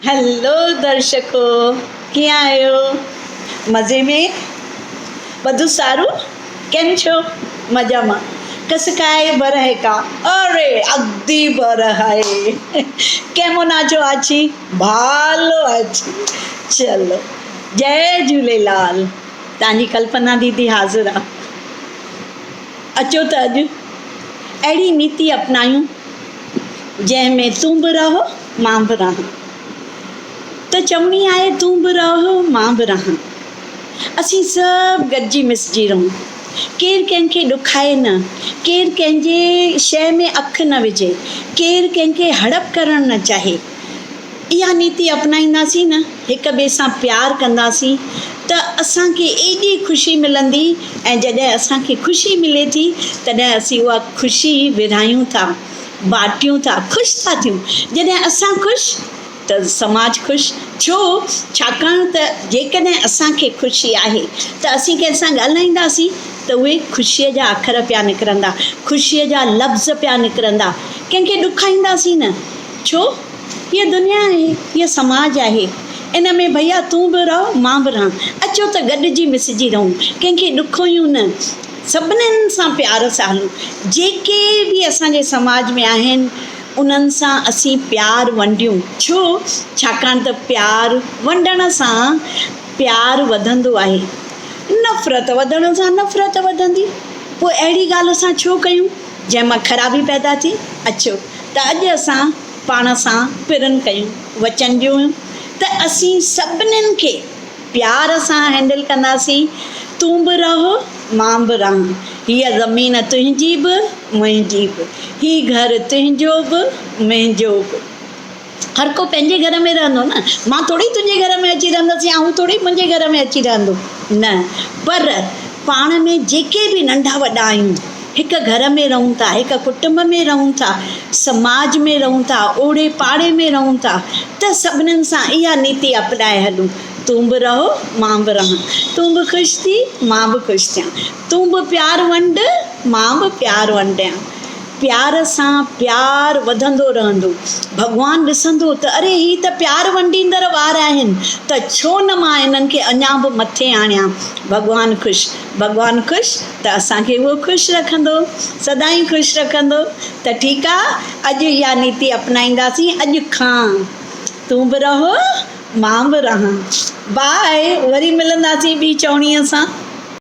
Hello درشڪو ڪيئن آهيو مزي ۾ બધું સારું કેમ છો મજામાં कसं काय बरं आहे का अरे अगदी बरं आहे কেমন আছো আছি ভালো আছি चलो जय झूलेलाल तव्हांजी कल्पना दीदी हाज़िर आहे अचो त अॼु अहिड़ी नीति अपनायूं جنهن ۾ تون به رهو مان به رهان. ته چوڻي آهي تون به رهو مان به رهان. اسين سڀ گڏجي مسجي رهون. ڪير ڪنهن کي ڏکائي نه، ڪير ڪنهن جي شيء ۾ اک نه وجهي، ڪير ڪنهن کي هڙپ ڪرڻ نه چاهي. اها نيتي اپنائينداسين نه، هڪ ٻئي سان پيار ڪنداسين ته اسان کي ايڏي خوشي ملندي ۽ جڏهن اسان کي خوشي ملي ٿي تڏهن اسين اها خوشي ورهايون ٿا. باٽيون ٿا، خوش ٿا ٿيون. جڏهن اسان خوش ته سماج خوش. ڇو؟ ڇاڪاڻ ته جيڪڏهن اسان کي خوشي آهي ته اسين ڪنهن سان ڳالهائينداسين ته اهي خوشيء جا اکر پيا نڪرندا، خوشيء جا لفظ پيا نڪرندا. ڪنهن کي ڏکائينداسين نه. ڇو؟ هيء دنيا آهي، هيء سماج آهي. ان ۾ ڀئيا تون به رهه، مان به رهان. اچو ته گڏجي مسجي رهون. ڪنهن کي ڏکويون نه. سڀنين سان پيار سان هلون. جيڪي به اسان جي سماج ۾ آهن، انهن سان اسين پيار ونڊيون. ڇو؟ ڇاڪاڻ ته پيار ونڊڻ سان پيار وڌندو آهي. نفرت وڌڻ سان نفرت وڌندي. پوء اهڙي ڳالهه اسان ڇو ڪيون، جنهن مان خرابي پيدا ٿئي؟ اچو ته اڄ اسان پاڻ سان پرن ڪيون، وچن ڏيون ته اسين سڀنين کي پيار سان هينڊل ڪنداسين، تون به رهه مان به رهان، هيء زمين تنهنجي به منهنجي به، هي گهر تنهنجو به منهنجو به. هر ڪو پنهنجي گهر ۾ رهندو نه، مان ٿوري تنهنجي گهر ۾ اچي رهندس يا هو ٿوري منهنجي گهر ۾ اچي رهندو، نه پر پاڻ ۾ جيڪي به ننڍا وڏا آهيون، هڪ گهر ۾ رهون ٿا، هڪ ڪٽنب ۾ رهون ٿا، سماج ۾ رهون ٿا، اوڙي پاڙي ۾ رهون ٿا ته سڀنين سان اها نيتي اپنائي هلون، تون به رهو، مان به رهان، تون به خوش ٿي، مان به خوش ٿيان، تون به پيار ونڊ، مان به پيار ونڊيان. پيار سان پيار وڌندو رهندو. ڀڳوان ڏسندو ته اري هي ته پيار ونڊيندڙ ٻار آهن ته ڇو نه مان انهن کي اڃا به مٿي آڻيان. ڀڳوان خوش. ڀڳوان خوش ته اسان کي اهو خوش رکندو، سدائين خوش رکندو ته ٺيڪ آ اڄ اها نيتي اپنائينداسين اڄ کان تون به رهو مان به رهان. باء وري ملنداسين ٻي چوڻيء سان.